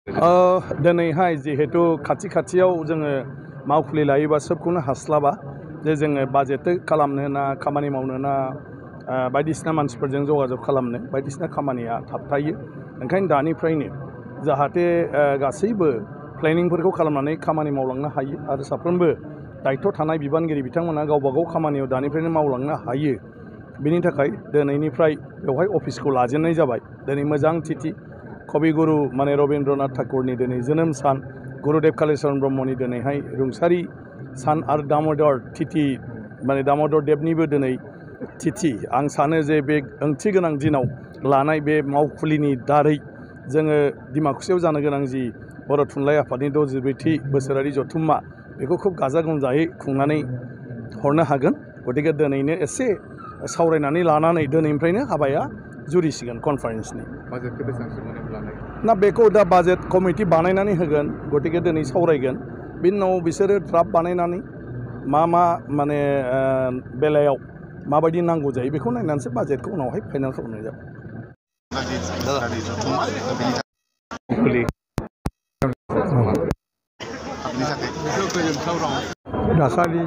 दिनैहाय जिहेतु खाथियाव जोङो मावखुलि लायोबा सोबखौनो हास्लाबा जे जोङो बाजेट खालामनो ना खामानि मावनो ना बायदिसिना मानसिफोरजों जगाजग खालामनो बायदिसिना खामानिया थाबथायो। ओंखायनो दानिफ्रायनो जाहाथे गासैबो प्लेनिंफोरखौ खालामनानै खामानि मावलांनो हायो आरो साफ्रोमबो दायित्व थानाय बिबानगिरि बिथांमोना गावबागाव खामानियाव दानिफ्रायनो मावलांनो हायो। बिनि थाखाय दिनैनिफ्राय बेवहाय अफिसखौ लाजेननाय जाबाय। दिनै मोजां तिथि कबिगुरु माने रबीन्द्रनाथ ठाकुरनि दिनै जोनोम सान, गुरुदेव कालीचरण ब्रह्मनि दिनैहाय रुंसारि सान आरो दामोदर तिथि माने दामोदर देबनिबो दिनै तिथि। आं सानो जे बे ओंथि गोनां दिनाव लानाय बे मावखुलिनि दारै जोङो डिमाकुसियाव जानो गोनां जि बर' थुनलाइ आफादनि 64थि बोसोरारि जथुम्मा बेखौ खुब गाजा गोमजायै खुंनानै हरनो हागोन। गतिके दिनैनो एसे सावरायनानै लानानै दिनैनिफ्रायनो हाबाया जुरिसिगोन कनफारेन्सनि। बाजेटखौ बेसेबांसो लानाय ना बेखौ दा बाजेट कमिटि बानायनानै होगोन। गतिके दिनै सावरायगोन, बिनि उनाव बिसोरो ड्राफ्ट बानायनानै मा माने बेलायाव माबायदि नांगौ जायो बेखौ नायनानैसो बाजेटखौ उनावहाय फाइनाल खालामनाय जाबाय। दाखालि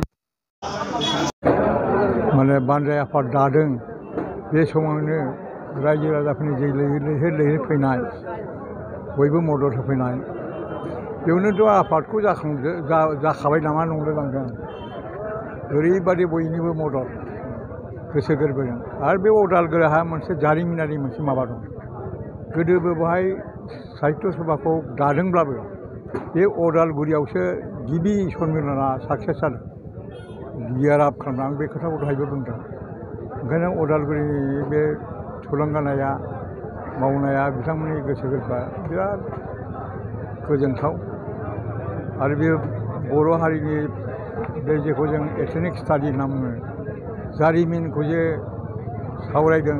माने बानजाय आफाद दादों बे समावनो रायजो राजाफोरनि जे लैहोर फैनाय, बयबो मदद होफैनाय, बेयावनोथ' आफादखौ जाखाबाय नामा नंलायलांदों। ओरैबादि बयनिबो मदद गोसो गोरबोजों। आरो बे अदालगुरिहा मोनसे जारिमिनारि मोनसे माबा दं। गोदोबो बेवहाय साहित्य सभाखौ दादोंब्लाबो बे अदालगुरियावसो गिबि सम्मेलना साक्सेस जादों। गियार आप खालामदों। आं बे खोथाखौ दहायबो बुंदों। ओंखायनो अदालगुरिनि बे थुलुंगानाया मावनाया बिथांमोननि गोसो गोरबोआ बिराद गोजोनथाव। आरो बे बर' हारिनि बे जेखौ जों एथनिक स्टाडि होनना बुङो, जारिमिनखौ जे सावरायदों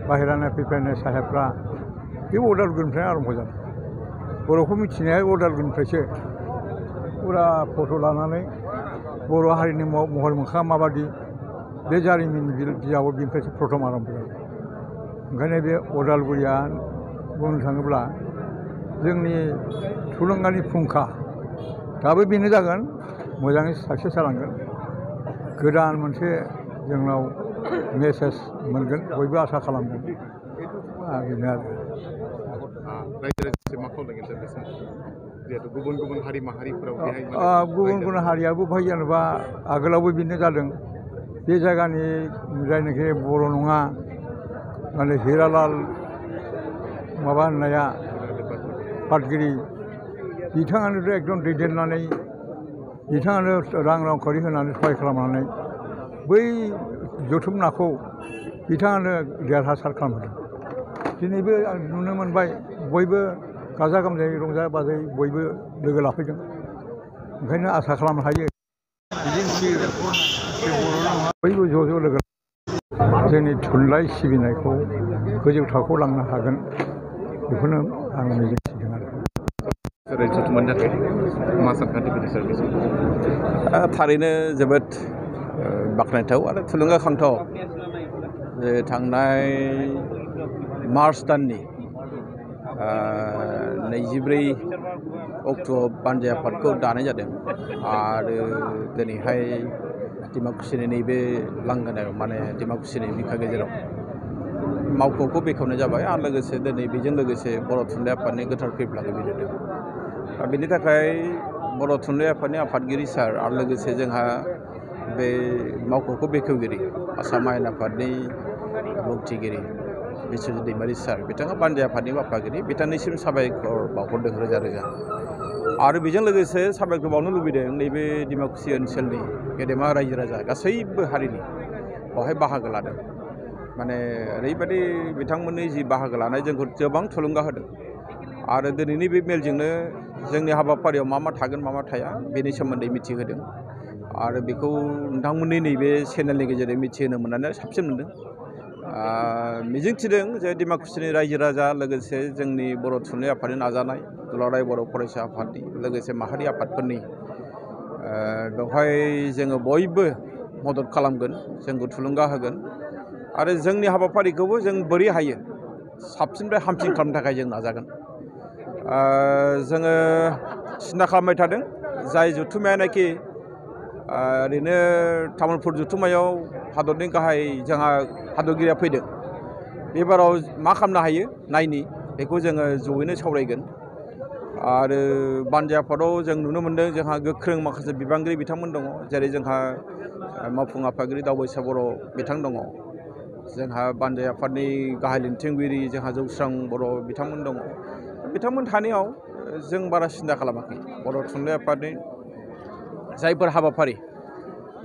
बाहेरानि फैफैनाय साहेबफ्रा, बे अदालगुरिनिफ्राय आरम्भ जादों। बर'खौ मिथिनाया अदालगुरिनिफ्रायसो फुरा फट' लानानै बर' हारिनि महर मोखाङा माबादि बे जारिमिन बिजाबाव बिनिफ्रायसो प्रथम आरम्भ जादों। ओंखायनो बे अदालगुरिया बुंनो थाङोब्ला जोंनि थुलुंगानि फुंखा। दाबो बेनो जागोन, मोजाङै साक्सेस जालांगोन। गोदान मोनसे जोंनाव मेसेज मोनगोन, बयबो आसा खालामदों। बेनो आरो रायजो राजासे मा खावलायगोन जों बेसिम, जिहेतु गुबुन गुबुन हारि माहारिफोराव गुबुन हारियाबो बेहाय जेनेबा आगोलावबो बिनो जादों। बे जायगानि जायनाखि बर' नङा माने हिरालाल माबा होननाया पाटगिरि, बिथाङानोथ' एकदम दैदेननानै, बिथाङानो रांखावरि होनानै सहाय खालामनानै बै जथुम्माखौ बिथाङानो देरहासार खालामदों। दिनैबो आं नुनो मोनबाय बयबो गाजा गोमजायै रंजा बाजायै बयबो लोगो लाफैदों। ओंखायनो आसा खालामनो हायो बयबो ज' लोगो जोंनि थुनलाइ सिबिनायखौ गोजौ थाखोआव लांनो हागोन, बेखौनो आं मिजिंथिदों आरो। थारैनो जोबोद बाख्नायथाव आरो थुलुंगाखांथाव जे थांनाय मार्च दाननि 24 अक्ट'आव बानजाय आफादखौ दानाय जादों। आरो दिनैहाय डिमाकुसिनि नैबे लांगोनायाव माने डिमाकुसिनि बिखा गेजेराव मावख'खौ बेखेवनाय जाबाय। आरो लोगोसे दिनै बेजों लोगोसे बर' थुनलाइ आफादनि गोथार खैफोरखौ बिलिरदों। बेनि थाखाय बर' थुनलाइ आफादनि आफादगिरि सार आरो लोगोसे जोंहा बे मावख'खौ बेखेवगिरि आसाम आयेन आफादनि बुंथिगिरि बिस्वजित दैमारि सार, बिथाङा बानजाय आफादनि आफादगिरि, बिथांनिसिम साबायखर बावहरदों रोजा रोजा। आरो बेजों लोगोसे साबायखर बावनो लुबैदों नैबे डिमाकुसि ओनसोलनि गेदेमा रायजो राजा गासैबो हारिनि बावहाय बाहागो लादों। माने ओरैबायदि बिथांमोननि जि बाहागो लानाय जोंखौ गोबां थुलुंगा होदों। आरो दिनैनि बे मेलजोंनो जोंनि हाबाफारियाव मा थागोन मा थाया बेनि सोमोन्दै मिथिहोदों। आरो बेखौ नोंथांमोननि नैबे चेनेलनि गेजेरजों मिथिहोनो मोननानै साबसिन मोनदों। मिजिंथिदों जे डिमाकुसिनि रायजो राजा लोगोसे जोंनि बर' थुनलाइ आफादनि नाजानाय, दुलाराय बर' फरायसा आफादनि लोगोसे माहारि आफादफोरनि बेवहाय जोङो बयबो मदद खालामगोन, जोंखौ थुलुंगा होगोन। आरो जोंनि हाबाफारिखौबो जों बोरै हायो साबसिननिफ्राय हामसिन खालामनो थाखाय जों नाजागोन। जोङो सिन्था खालामबाय थादों जाय जथुम्मायानोखि ओरैनो तामुलपुर जथुम्मायाव हादरनि गाहाय जोंहा हादरगिरिया फैदों बेबाराव मा खालामनो हायो नायनि बेखौ जोङो जयैनो सावरायगोन आरो बानजाय आफादाव जों नुनो मोन्दों जोंहा गोख्रों माखासे बिबानगिरि बिथांमोन दङ जेरै जोंहा मावफुं आफादगिरि दावबायसा बर' बिथां दङ जोंहा बानजाय आफादनि गाहाय लिरथुमगिरि जोंहा जौस्रां बर' बिथांमोन दङ बिथांमोन थानायाव जों बारा सिन्था खालामाखै बर' थुनलाइ आफादनि जायफोर हाबाफारि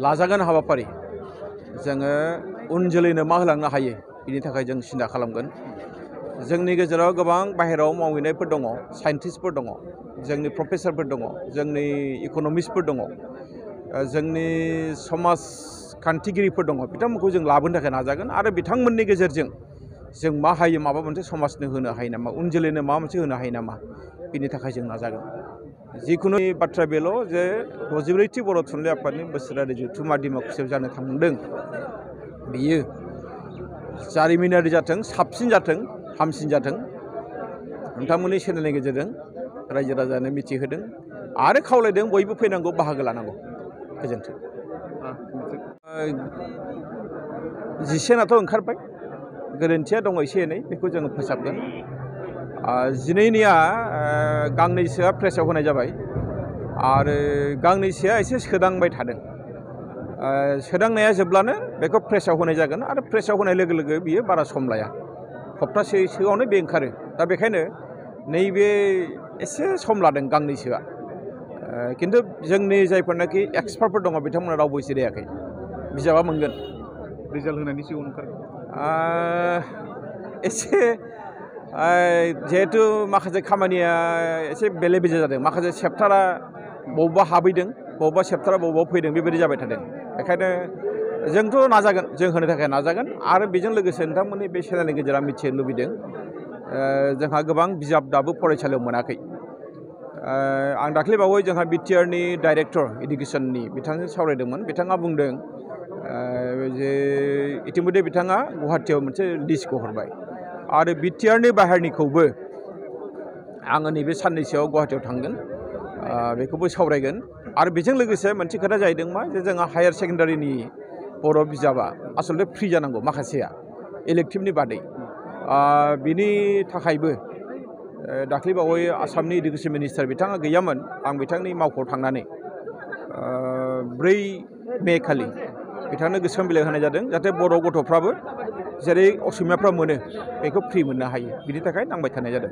लाजागोन हाबाफारि जोङो उन जोलैनो मा होलांनो हायो बिनि थाखाय जों सिन्था खालामगोन जोंनि गेजेराव गोबां बाहेरायाव मावहैनायफोर दङ साइन्टिस्टफोर दङ जोंनि प्रफेसारफोर दङ जोंनि इक'नमिस्टफोर दङ जोंनि समाजखान्थिगिरिफोर दङ बिथांमोनखौ जों लाबोनो थाखाय नाजागोन आरो बिथांमोननि गेजेरजों जों मा हायो माबा मोनसे समाजनो होनो हायो नामा उन जोलैनो माबा मोनसे होनो हायो नामा बिनि थाखाय जों नाजागोन जिखुनु बाथ्रा बेल' जे 64थि बर' थुनलाइ आफादनि बोसोरारि जथुम्मा डिमाकुसियाव जानो थांदों बियो जारिमिनारि जाथों साबसिन जाथों हामसिन जाथों नोंथांमोननि चेनेलनि गेजेरजों रायजो राजानो मिथिहोदों आरो खावलायदों बयबो फैनांगौ बाहागो लानांगौ गोजोन्थों 19 ओंखारबाय गोरोन्थिया दङ एसे एनै बेखौ जोङो फोसाबगोन 12निया गांनैसोआ प्रेसआव होनाय जाबाय आरो गांनैसोआ एसे सोदांबाय थादों सोदांनाया जोब्लानो बेखौ प्रेसआव होनाय जागोन आरो प्रेसआव होनाय लोगो लोगो बियो बारा सम लाया सप्तासेसोआवनो बे ओंखारो दा बेखायनो नैबे एसे सम लादों गांनैसोआ खिन्थु जोंनि जायफोरनाखि एक्सपार्टफोर दङ बिथांमोना रावबो जिरायाखै बिजाबा मोनगोन रिजाल्ट होनायनि सिगां ओंखारगोन एसे जिहेथु माखासे खामानिया एसे बेले बेजे जादों माखासे चेप्टारा बबेबा हाबैदों बबेबा चेप्टारा बबेबा फैदों बेबायदि जाबाय थादों बेखायनो जोंथ' नाजागोन जों होनो थाखाय नाजागोन आरो बेजों लोगोसे नोंथांमोननि बे चेनेलनि गेजेराव मिथिनो लुबैदों जोंहा गोबां बिजाब दाबो फरायसालियाव मोनाखै आं दाख्लैबावै जोंहा बिटिआरनि डाइरेक्टर इडुकेसननि बिथांजों सावरायदोंमोन बिथाङा बुंदों जे इतिमध्य बिथाङा गुवाहाटियाव मोनसे लिस्टखौ हरबाय आरो बिटिआरनि बाहेरनिखौबो आङो नैबे साननैसोआव गुवाहाटियाव थांगोन बेखौबो सावरायगोन आरो बेजों लोगोसे मोनसे खोथा जाहैदों मा जे जोंहा हायार सेकेन्डारिनि बर' बिजाबा आसलथे फ्रि जानांगौ माखासेया इलेक्टिभनि बादै बिनि थाखायबो दाख्लैबावै आसामनि इडुकेसन मिनिस्टार बिथाङा गैयामोन आं बिथांनि मावख'आव थांनानै 4 मे खालि बिथांनो गोसोखां बिलाइ होनाय जादों जाहाथे बर' गथ'फ्राबो जेरै असमियाफ्रा मोनो बेखौ फ्रि मोननो हायो बिनि थाखाय नांबाय थानाय जादों